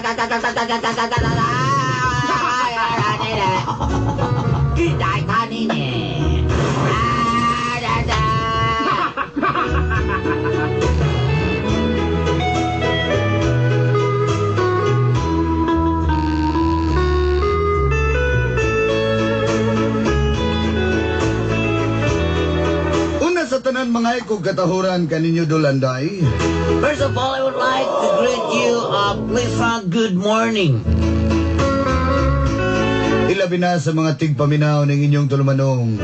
Una sa tanan mga ikog katahuran kaninyo Dolanday. First of all, I would like to greet you a pleasant good morning. Ilabi na sa mga tigpaminaw ng inyong tulumanong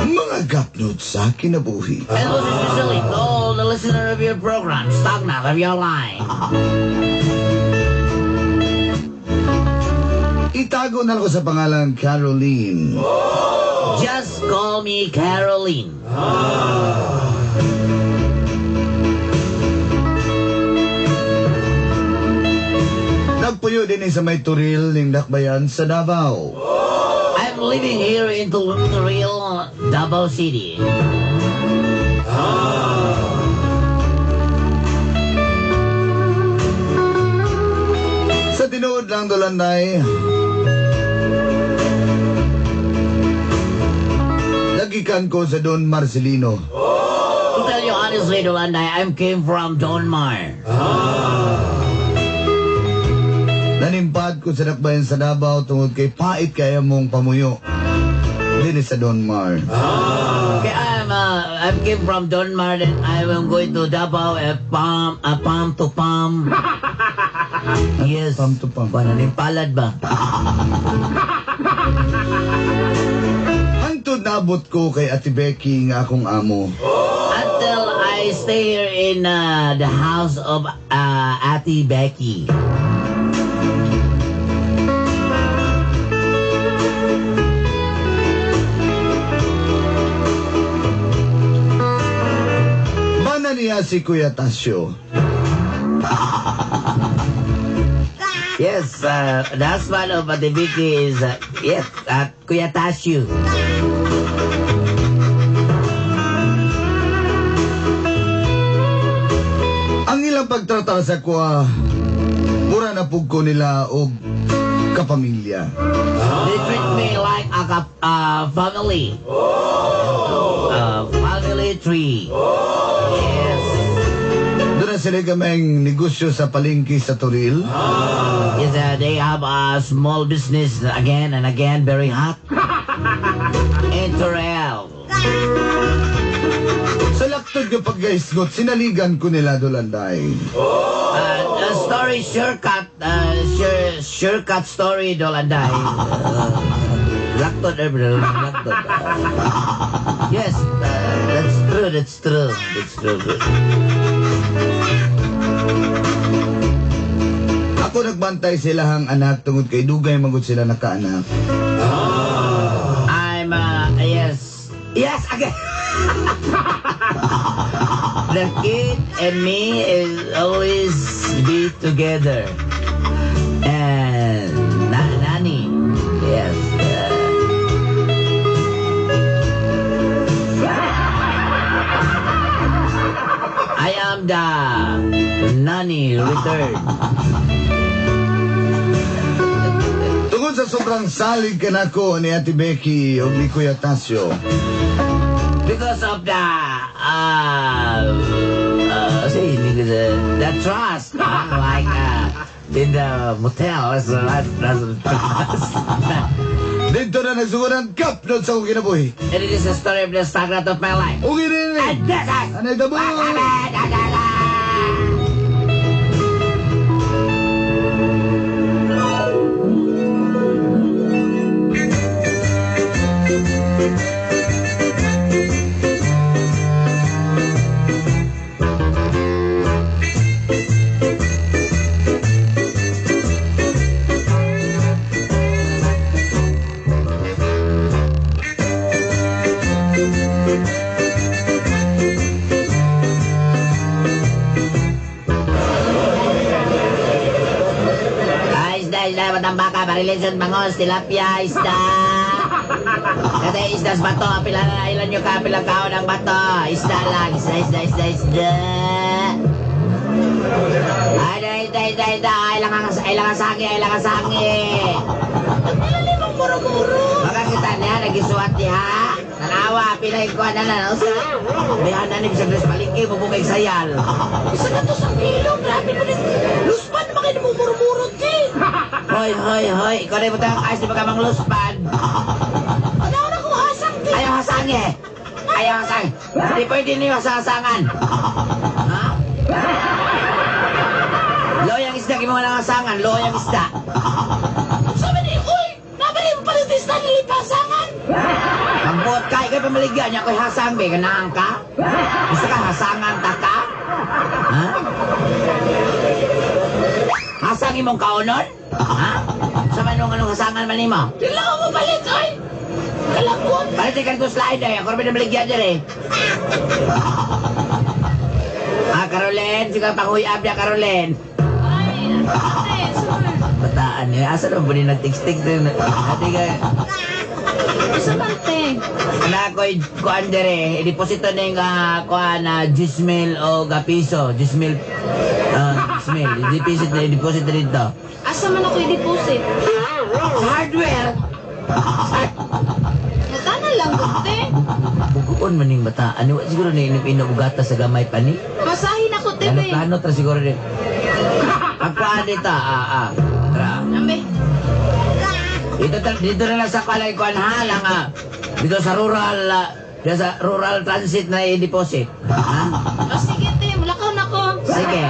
mga gapnot sa kinabuhi. And most especially to all the listener of your program, Stagnat of your line. Itago na ko sa pangalang Caroline. Just call me Caroline. Nagpuyo din sa may turil ng Dakbayan sa Davao. I'm living here in Toril, Davao City. Sa tinuod lang Dolanday, nagikan ko sa Don Marcelino. To tell you honestly, Dolanday, I came from Donmar. Nanimpad ko sa Dakbayan sa Davao tungod kay pait kaya mong pamuyo. Dini sa Donmar. Okay, I came from Donmar, then I am going to Davao, palm, palm to palm. Yes. Palm to palm. Ba, nanimpalad ba? Hangtod naabot ko kay Ate Becky nga akong amo. Until I stay here in the house of Ate Becky. Bana niya si Kuya Tasyo. Yes, the husband of Ate Becky is, yes, Kuya Tasyo. Ang ilang pagtratar sa kuha, mura na pug ko nila og kapamilya. They treat me like a family. Family tree. Yes. Doon na sila kaming negosyo sa palengke sa Toril. Yes, they have a small business again and again, very hot. In Toril. Sa laktod yung pagkaisgot, sinaligan ko nila Dolanday. The story shortcut, shortcut story, Dolanday. Laktod, laktod. Yes, that's true, that's true, that's true. Ako nagbantay sila ang anak tungod kay dugay magud sila nakaanak. I'm, yes, yes, again. The kid and me is always be together. And Nani, yes. I am the nanny return. Tungod sa sobrang salig kanako ni Ate Becky o ni Kuya Tasyo. Because of the the trust, like in the motel, that's trust. Dito na nagsuguran kapnod sa akong kinabuhi. And it is the story of the start of my life. Okay rin. And this is Anay dabo? Isda, isda, matambaka, barileson, bangos, tilapia, isda. Kasi isda sa bato, pila na ilan nyo ka, pila kaon ang bato. Isda lang, isda, isda, isda, isda. Ay, day, day, day, day. Ay lang ang sangi, ay lang ang sangi. Nagpalalim ang muro-muro. Makakita niya, nagisuwat niya. Tanawa, pinay ko na na. Usa, bihan na ni bisag sa palengke, mabukay sayal. Isa na to sa kilo. Grabe mo rin. Luspan naman kayo namumuro-muro, te. Hoy, hoy, hoy. Ikaw na yung butang ayos, di ba ka mang luspan? Ano na kung hasang, te? Ayaw hasangi. Ayaw hasangi. Hindi pwede niyo hasangan. Ha? Loyang isda, kimo lang hasangan. Loyang isda. Sabi ni, uy, nabali mo pala ito isda nilipasangan. Magbuot ka, ikaw pamaligyan niya ako'y hasang, be. Ganahan ka? Gusto ka hasangan ta ka? Ha? Hasang imong kaunon? Ha? Sa manong anong hasangan man nimo? Dila ko mapalit, ay. Kalangkot. Palit ka dito slide eh. Ako rin pinabaligyan dyan eh. Ah, Caroline. Sige, panguyab niya, Caroline. Ay, ate, sir. Bataan niya. Asa naman ba ni nag-text-text din? Ate ka. Isa man, te. Wala ko'y kuan dere. I-deposito na yung kuan na 10,000 o ga piso. 10,000. 10,000. I-deposit na, i-deposit na dito. Asa man ako i-deposit? Sa hardware. Sa Natana lang, te. Bukuon man yung bataan. Ano, siguro na inom-inom gata sa gamay pa ni. Masahin ako, te, be. Plano, plano tra siguro din. Pagkuan dito, Tara. Ambe. Dito, dito na lang sa kalay kuan ha, lang Dito sa rural, dito sa rural transit na i-deposit. Ha? O, sige, te. Mulakaw na ko. Sige.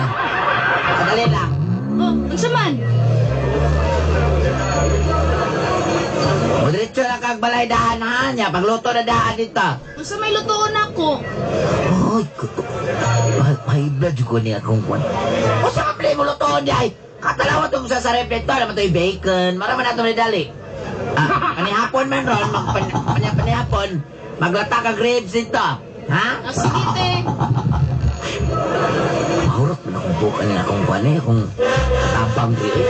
Sadali lang. Oh, unsa man? O, diretso na kag balay dahan ha niya. Pagluto na dahan dito. Unsa may lutoon ako? Ay, kuto. May blood ko niya akong kuan. O sa kapli mo lutoon niya ay. Katalawa itong sa sarep nito. Alam mo ito'y bacon. Marami na itong dali. Panihapon man ron. Panihapon. Maglata ka grapes dito. Ha? O, sige, te. Mahurot man akong bukan niya akong kuan eh. Akong katabang di eh.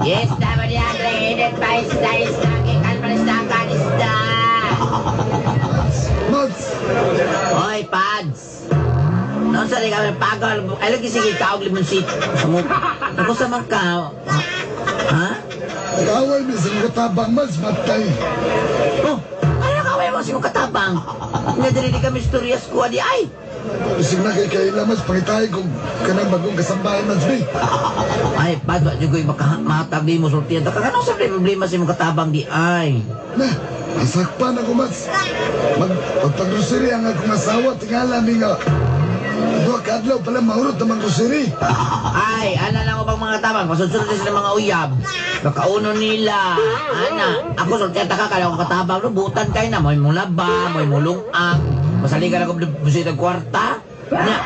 Yes, tama niya, init pa, isda, isda, gikan pa, isda, kan, isda. Mads! Hoy, Pads! Noon sa kami pagol, ay lagi sige kaog limonsit. Ako sa man ka. Ha? Nag-away mi sa mga katabang, Mads, matay. Oh, ano nakaway mo sa imong katabang? Nga dili di kami istorya sa kuha di ay. Isig na kay kaila, Mads, pangitahin kung kanang bagong kasambahay, Mads, bi. Ay, Pads, wa jud ko'y mahatag di mo sultian. Taka ano sa problema sa imong katabang di ay? Na, nasakpan ako, Mads. Magpag-grocery ang akong asawa, tingala mi nga. Duha ka adlaw pala mahurot ang grocery. Ay, ana lang ubang mga tabang. Pasunod na sila mga uyab. Makauno nila. Ana, ako sultian ta ka kala akong katabang. No, butan kay na. Mo'y mulaba, mo'y mulungag. Masaligan ako busit ang kwarta. Nya,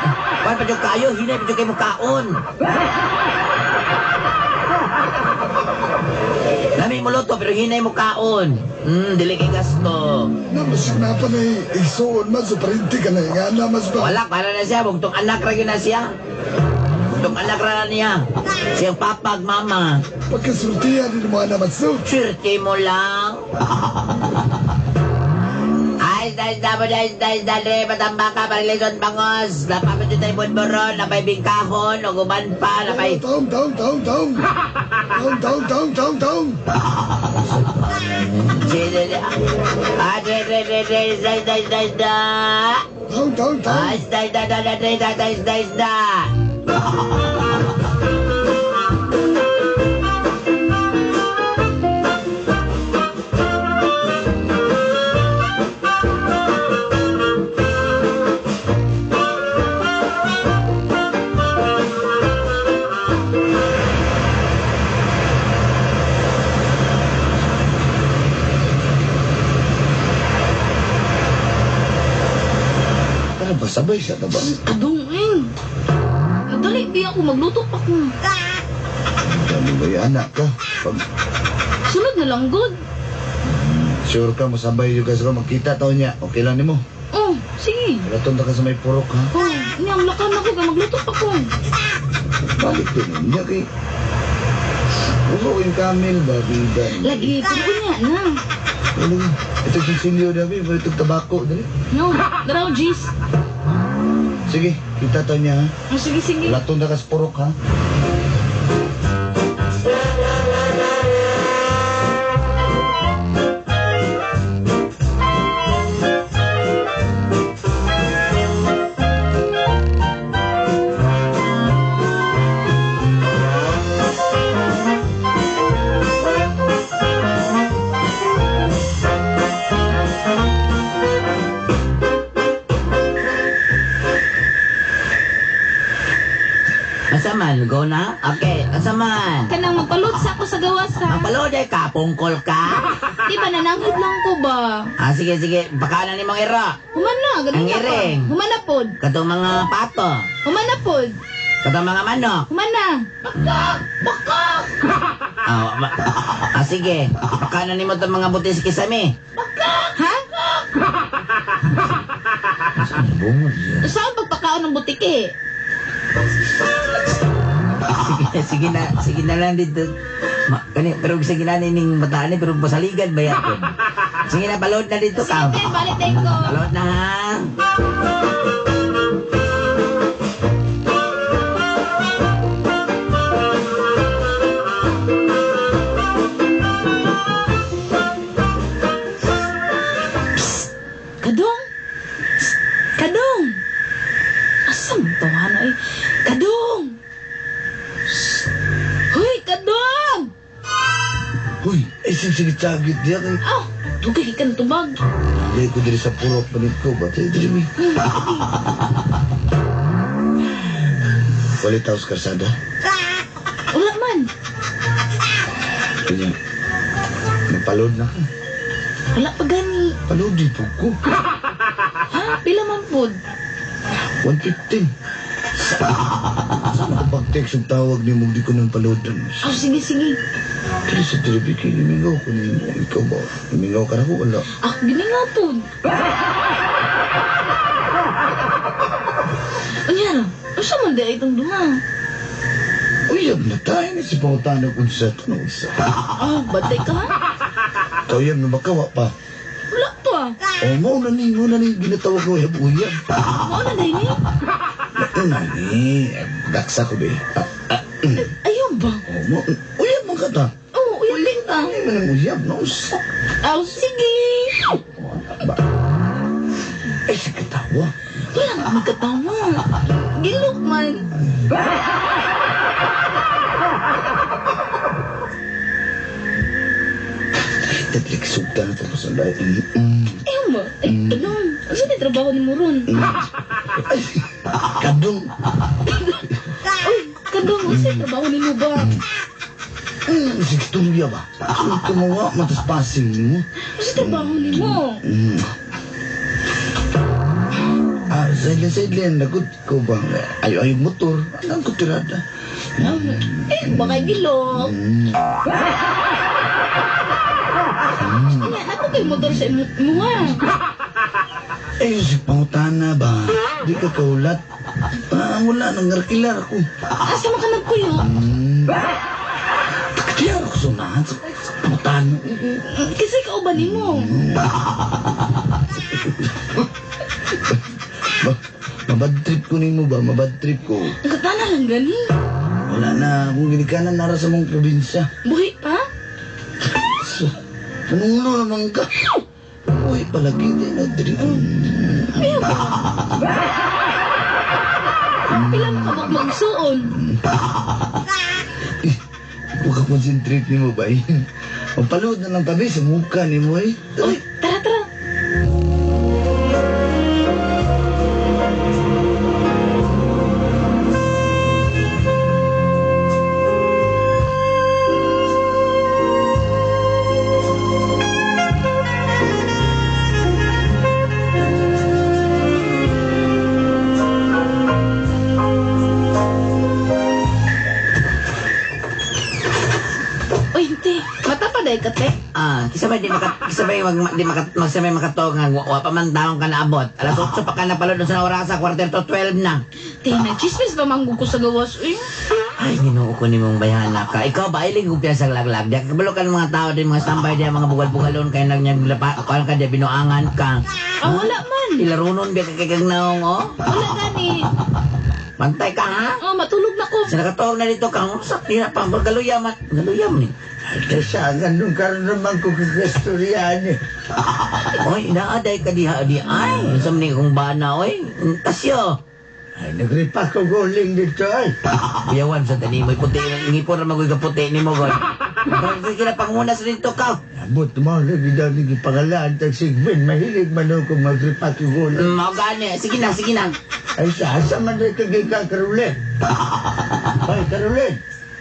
kuwan pa dyan kayo, hinay pa dyan kayo mukaon. Lami mo luto, pero hinay mo kaon. Dili kay gasto. Na, masig na pa na igsuon, Mads, o parinti ka na. Nga na, Mads ba? Wala, para na siya. Bugtong anak ra gyud na siya. Bugtong anak ra na niya. Siyang papag, mama. Pagkasultihan din mo na, Mads, no? Swerte mo lang. Ay, dahil damo, dahil dahil dahil matambaka, parilison, bangos. Napapit yung tayo bonboron, napay bingkahon, o guman pa, napay... Taong, taong, taong, taong. Taong, taong, taong, taong, taong. Ah, dre, dre, dre, dre, dahil, dahil, dahil, dahil. Taong, taong, taong. Ay, dahil, dahil, dahil, dahil, dahil, dahil, dahil, dahil. Ano ba, sabay siya na ba? Adong, eng. Dali, di ako. Magluto pa ko. Dali ba yung anak ka? Pag Sunod na lang, good. Sure ka, masabay yung kasi magkita tao niya. Okay lang nimo. Oh, sige. Wala ka sa may purok ha. Oh, niya, lakan ako. Kaya magluto pa ko. Balik din niya kay... Ulo yung camel ba? Bida. Lagi, pero niya na. Ano? Ito yung sinyo na, ba? Itong tabako. Dali. No, daraw, Gis. Sige, kita tao niya ha. Oh, sige, sige. Wala ka sa purok ha. Asa man? Go na? Okay, asa man? Kanang magpalot sa ako sa gawas ha. Magpalod eh ka, pungkol ka. Di ba nananghid lang ko ba? Ah, sige, sige. Baka na ni mga ira. Humana, Ang ganun na pa. iring. Humana pod. Katong mga pato. Humana pod. Katong mga manok. Humana. Ah, sige. Baka na nimo itong mga butis kisame. Ha? Saan bungod siya? Saan pagpakaon ng butiki? Sige, sige na lang dito. Ma, kani, pero sige na ning bataan ni pero pasaligan ba yan? Sige na, palod na dito ka. Sige, balik din ko. Palod na ha. Kadong! Psst! Kadong! Asa man tawahan ay? Kadong! Psst! Hoy, Kadong! Uy, ay sige, diya kay. Aw, dugay ka na tubag. Dili ko diri sa purok panit ko ba? Diri mi. Wala tao sa karsada. Wala man. Kanya, nagpalod na ka. Wala pa gani. Palod dito ko. Ha? Pila man pod? 115. Saan ako pag-text ang tawag ni mo, di ko nang palodan. Aw, sige, sige. Diri sa diri, kay limingaw ko nimo. Ikaw ba? Limingaw ka na ko, wala. Ah, gini nga pod. Unya, unsa man di ay itong duha? Uyab na tayo ni si pangutana kung sa tanong isa. Ah, batay ka ha? Ikaw yan, makawa pa. Wala pa. O, mo na ni, ginatawag ko, uyab, uyab. Mao na dahil ni. Mao na ni, daksa ko ba eh. Ayaw ba? O, mo, uyab man ka ta. Oo, uyab din ta. Ay, man ang uyab, no? Sa. Aw, sige. Ba? Ay, si katawa. Wala nga magkatawa. Gilok man. Tetrik sugta na tapos ang lahat. Ayaw ba? Ay, kadong. Asa ni trabaho ni mo ron? Ay, kadong. Uy, kadong. Asa ni trabaho ni mo ba? Sige, tulya ba? Sige, tumawa, matas passing mo. Asa trabaho ni mo? Ah, sideline, nagot ko ba? Ayo, ayo, motor. Anong ko tirada? Eh, baka gilok. Ano, ako kay motor sa imuha. Eh, si pangutana ba? Di ka kaulat. Ah, wala, nangarkilar ako. Asa man ka nagpuyo? Takatiyar ako sa unahan sa pangutana. Kasi kauban nimo. Mabad trip ko nimo ba? Mabad trip ko. Ang katana lang gani. Wala na akong ginikanan nara sa mong probinsya. Buhi pa? So, manuno naman ka. Uy, palagi din na diri. Ayaw ba? Pila mo kabok magsuon? Huwag ka concentrate nimo ba eh? Magpaload na lang tabi sa mukha nimo eh. Uy, tara, tara. te. Ah, kisa ba di maka kisa ba mag di maka magsabay makatog nga wa pa man taong ka naabot. Alas 8 pa ka na palod sa orasa, 11:45 na. Te, nagchismis pa manggug ko sa gawas eh. Ay, Ginoo ko nimong bayhana ka. Ikaw ba ilig og sa laglag? Di kabalo ka ng mga tao din, mga standby di mga bugal-bugalon kay nagnyag lapa kuan ka di binuangan ka. Ah, wala man. Ilarunon biya ka kay kag naong oh. Wala gani. Bantay ka ha. Oh, matulog na ko. Sa nakatuog na dito ka, sa di na pa galuya man. Galuya man ni. Kasi ganun karon naman ko kagastoryaan eh. Oy, naaday ka diha di ay. Unsa man ni kung bana oy? Tasyo. Ay, nagripa ko guling dito ay. Kuyawan sa tani mo puti ngipon ra magoy kaputi nimo gol. Bakit kila pangunas dito ka? Abot mo, lagi daw ni pangalan, tag sigbin, mahilig man ako magripa ko guling. Mao gani. Sige na, sige na. Ay, sa asa man rin kagay ka, Karolin. Ay, Karolin.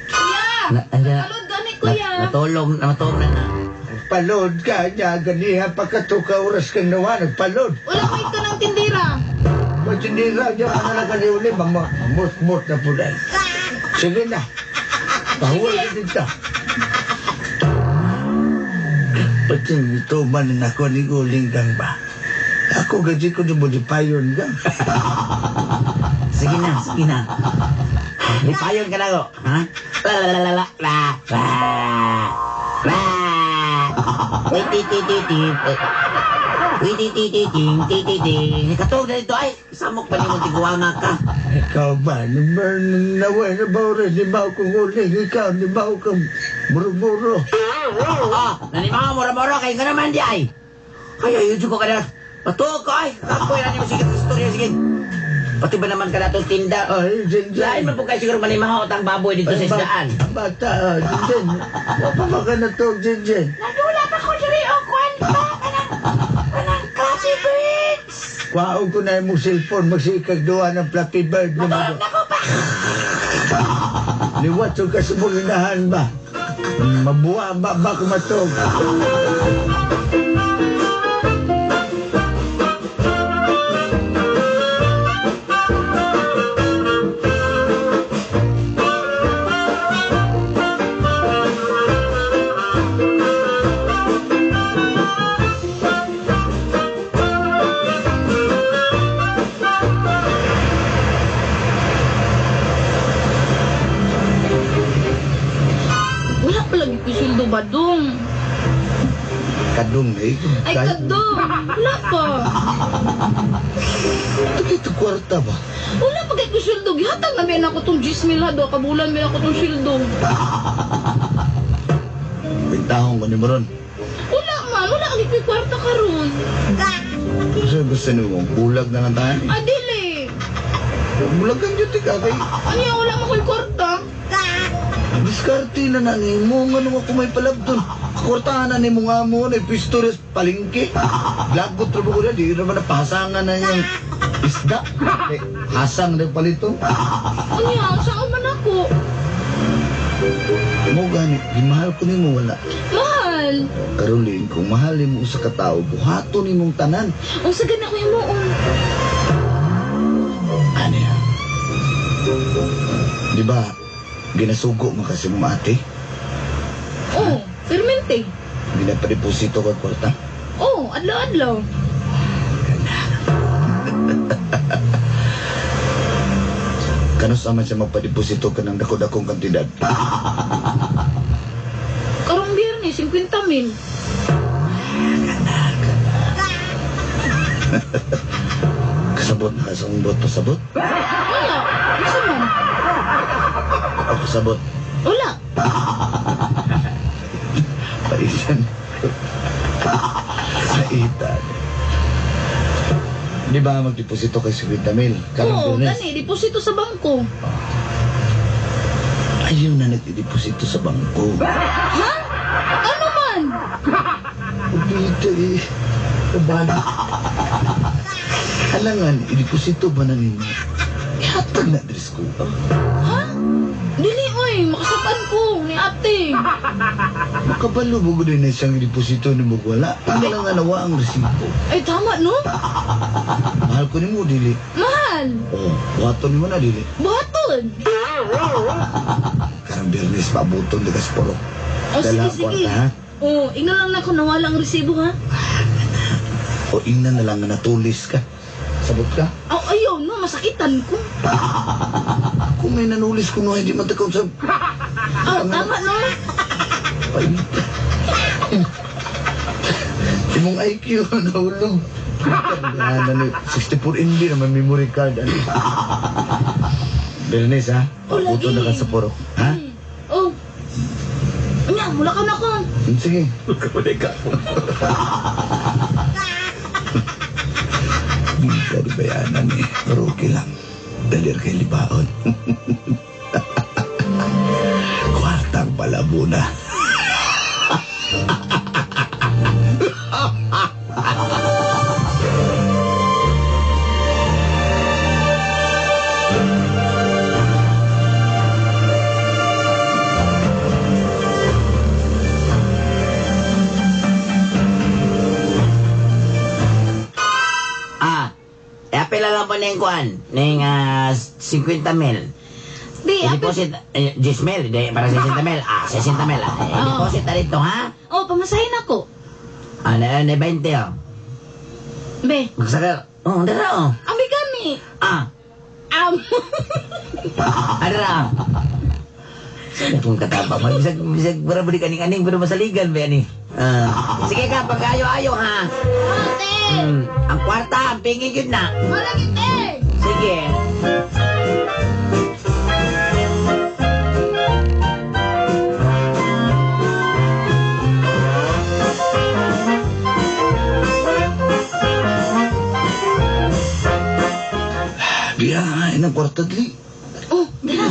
Kuya! Na, andyan na. Palod gani kuya. Natulog, natulog na na. Nagpalod ka niya, ganiha pagkatuka oras kang nawa, nagpalod. Wala ko ito ng tindira. Ba't hindi ka niya, ano lang ka uli, mamot-mot na po dahil. Sige na, pahuwag na dito. Ba't ito man na ako ni guling gang ba? Ako gaji ko na payon gang. Sige na, sige na. Lipayon ka na ko. Ha? La la la la la la la la. Wait, ti ti ti ti. Wait, ti ti ti ti ti ti ti. Katog na dito ay. Samok pa nimo tiguanga ka. Ikaw ba? Naway na ba oras? Di ba akong uling? Ikaw, di ba akong muro-muro? Ah, nanimaw moro-moro kay nga naman di ay. Ay, ayun ko ka na. Patuog ka ay. Kapoy na nimo sige istorya sige. Pati ba naman ka na itong tinda? Ay, Jinjin. Lain man po kayo siguro manimahaw ang baboy dito sa isdaan. Bata, Jinjin. Wapa ba ka na to, Jinjin? Nagulat ako diri o kwan pa kanang kanang Flappy Birds. Kwaon ko na yung cellphone, magsikag duwa ng Flappy Bird. Matulog na ko pa. Liwat yung kasubong inahan ba? Mabuha ba ba kumatog? Wala pa lagi ko sweldo badong. Kadung eh. Ay kadong. Wala pa. Ito kwarta ba? Wala pa kay ko sweldo. Gihatag na biyan ako tong 10,000 ha do kabulan biyan ako tong sweldo. Pintahong ko ni Moron. Wala man, wala lagi ko kwarta karon. Gusto gusto nimo bulag na lang tayo. Ah, dili. Bulagan jud ka kay Ano wala man ko'y kwarta. diskarte na na nimo ngano ako may palabdon. Kwartahan na nimo nga mo na pisto res palengke. Lagot ra ko di ra man napahasangan na yung isda. Eh, hasang na palito. Unya, saan man ako? Mo gani, gimahal ko nimo wala. Mahal. Caroline, kung mahal nimo usa ka tawo, buhaton nimong tanan. Unsa gani ako himuon? Ano yan? Di ba, ginasugo man kasi mong ate? Oh, permente. Ginapadeposito ka kwarta? Oh, adlaw-adlaw. Kanus man siya magpadeposito ka ng dako-dakong kantidad? Karong Biyernes, 50,000. Kasabot na ka sa akong buot pasabot? Wala. Unsa man? Ako kasabot. Wala. Paisan. Paitan. Di ba magdeposito kay 50,000? Karong Oo, Biyernes. gani, deposito sa bangko. Ayaw na nagdeposito sa bangko. Ha? Ano man? Dito eh. Kabali. Alangan, ideposito ba na ninyo? Ihatag na dres ko. Ha? Dili oy, makasapaan ko ni ate. Makabalo mo din na siyang ideposito ni mo wala. Ang lang nga nawa ang resibo. Ay tama no? Mahal ko nimo dili. Mahal. Oh, buhaton nimo na dili. Buhaton. Karang Biyernes pabuton di ka sa puro. Oh, sige, Dala ang sige. kwarta, ha? Oh, ingnan lang na ako nawala ang resibo ha. O ingnan na lang nga natulis ka. Sabot ka? Aw, ayaw no, masakitan ko. Kung may nanulis ko no, hindi man takaw sa... Ah, tama no. Painit. Imong IQ, nahulog. Ano, 64 MB naman memory card. Ano? Bernice, ha? Oh, lagi. Paputo na ka sa purok. Ha? Oh. Nya, mula ka na ko. Sige. Dari bayanan eh. Pero okay lang. Dalir kay libaon. Kwartang palabuna. Ah, e apela lang po ning kuan, ning 50 mil. Di, apil. I-deposit, 10 mil, di, para 60 mil. Ah, 60 mil. Ah. I-deposit na dito, ha? Oh, pamasahin ako. Ah, na, na 20, oh. Be, Magsakal. Oh, dara, oh. abi gani. Ah, Adara. Sana kung katapang. Bisag, bisag, para balik aning-aning, pero masaligan ba yan eh. Ah. Sige ka, pag-ayo-ayo ha. Ate! Ang kwarta, ang pingi yun na. Wala gid eh. Sige. Biya, inang kwarta dili. Oh, dara.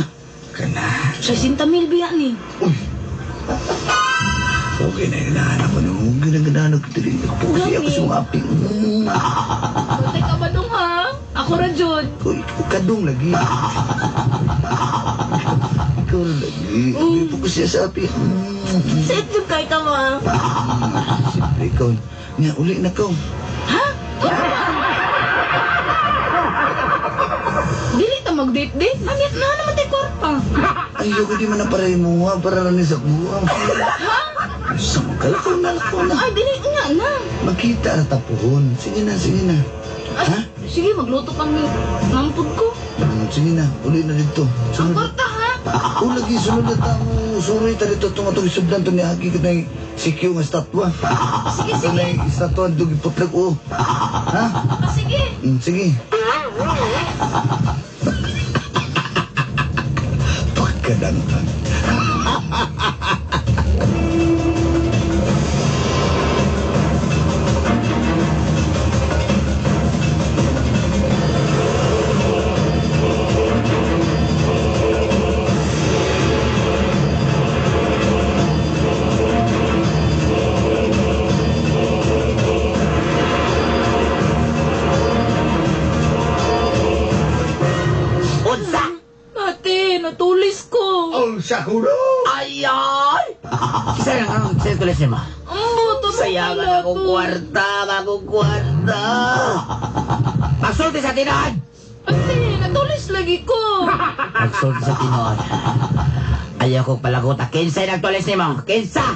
Kana. 60 mil biya ni. Uy. Okay na hinahanap ko nung ginaganahan ko dili. Kasi ako sa mga aping. Patay ka ba dong ha? Ako ra jud. Uy, kadong lagi. Ikaw ra lagi. Uy, fokus siya sa api. Sa itlog kay ka ma. Siyempre ikaw. Nga, uli na ka. Ha? Ano ba? Dili ta mag-date-date. Namit na naman tay kwarta. Ayoko di man na para imuha, para rin sa kuha. Sa makalakaw na, lakaw na. Ay, dili nga na. Magkita na tapuhon. Sige na, sige na. Ay, Ha? sige, magluto kami. Nampod ko. Sige na, uli na dito. Ang Sunod. kwarta ha? O lagi, sunod na tamo. Suri ta dito itong atong isublan to ni Aki na CQ nga statwa. Sige, Ito sige. na statwa, dugi putlag o. Ha? Ah, sige. Sige. Pagkadangtan. Unsa! Ate, natulis ko. Oh, sakuro! Ay, ay! Isa lang, ano? Isa tulis niya mo. Ang buto sa Sayangan akong kwarta, akong kwarta. Pagsulti sa tinuod! Ate, natulis lagi ko. Pagsulti sa tinuod. Ayaw kong palaguta. Kinsa yung nagtulis ni mo? Kinsa!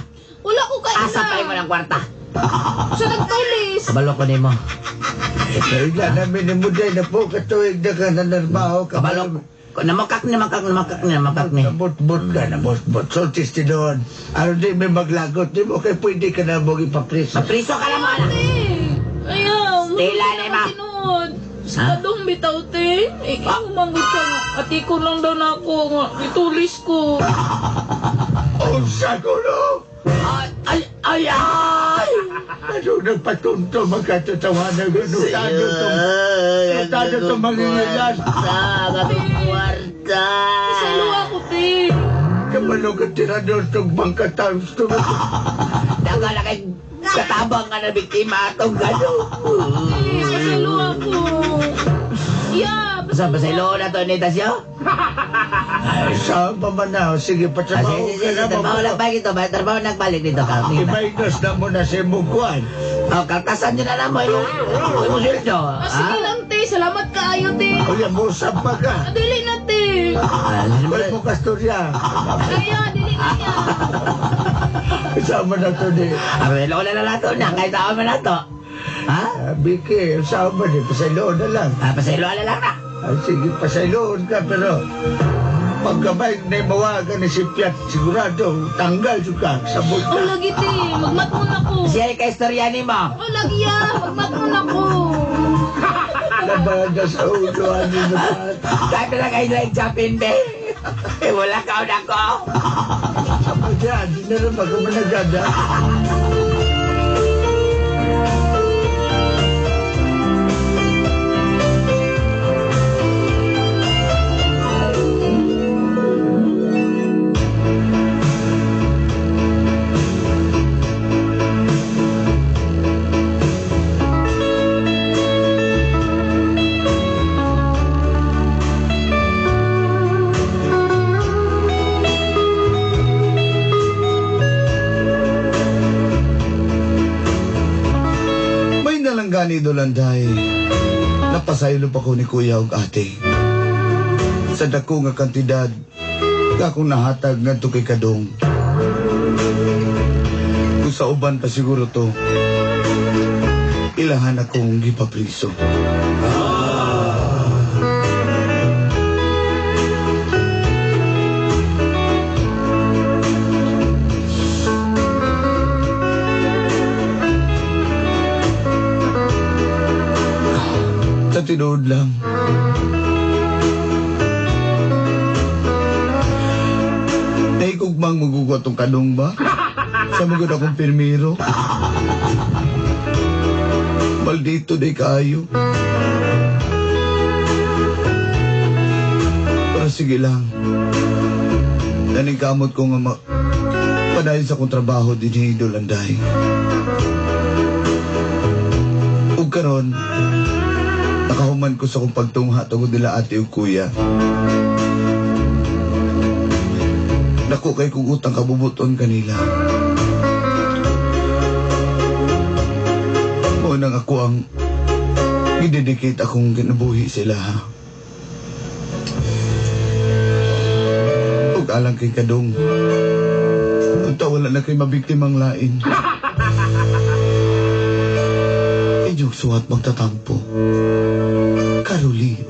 Wala ko kaila. Asa pa mo ng kwarta? Siya nagtulis. Kabalo ko nimo. Kaila namin ni Muday na po katuig na ka nanarbaho ka. Kabalo. Namakak ni, makak ni, makak ni, makak ni. Nabot-bot ka, nabot-bot. Sultis ti doon. Ano di may maglagot? Di mo kay pwede ka na mong ipapriso. Mapriso ka na mo, anak. Ate, ayaw. Stila ni ma. Tinuod. Ha? Sa kadong bitaw, te. Eh, umanggod siya nga. Ati ko lang daw na ako. Nga, itulis ko. Oh, sagulo! Ay, ay, ay, ay! Ano nagpatunto magkatatawanan? Nutado itong... Nutado itong mangingilan. Kwarta, kwarta. Salo ako, te. Kabalo ka tirador itong bangkatang. Daga na kay katabang ka na biktima atong gano'n. Te, pasalo ako. Yeah, Basta pasalo na to ni Tasyo? Ay, saan pa man na? Sige, Ah, patrabaho sige, ka sige, na. trabaho lang ba dito? Ba, trabaho nagbalik dito ka. Ibaynos na mo na sa imong kuwan. Oh, kaltasan nyo na lang mo. Imong sweldo. Ah, sige lang, te. Salamat kaayo, te. Kuya, musap pa ka. Ah, dili na, te. Ah, Kuya mo kasturya. Kaya, dili na niya. Sama na to di. Ang na na to na, kahit saan man na to. Ha? Vicky, sama di. Pasayloon na lang. Ah, pasaylo na lang na. Ah, sige, pasayloon ka, pero pagkabay na mawagan ni si Piat, sigurado, tanggal juga, sabot Oh, ka. lagi te. Magmatmon ako. Siya kay istorya ni mo. Oh, lagi ya. Magmatmon ako. Labada sa ulo, ano na ba? Sabi lang kayo lang chapin, be. Eh, wala ka na ko. Sabot yan, di na rin magkamanagada. May nalanggani dolanday. Napasaylo pa ko ni kuya ug ate. Sa dako nga kantidad, akong nahatag ngadto kay Kadong. Kung sa uban pa siguro to, ilahan akong gipapriso. Sa tinuod lang. Naikugmang magugot tong kadong ba? Sa magod akong pirmiro. Maldito day kaayo. Pero sige lang. Naningkamot ko nga padayon sa akong trabaho din ni Idol Anday. Ug karon, nakahuman ko sa akong pagtungha tungod nila ate ug kuya. Dako kay kong utang kabubuton kanila. Mao nang ako ang gidedicate akong ginabuhi sila. Ug alang kay Kadong. Unta wala na kay mabiktimang lain. Inyong suwat magtatampo. Caroline.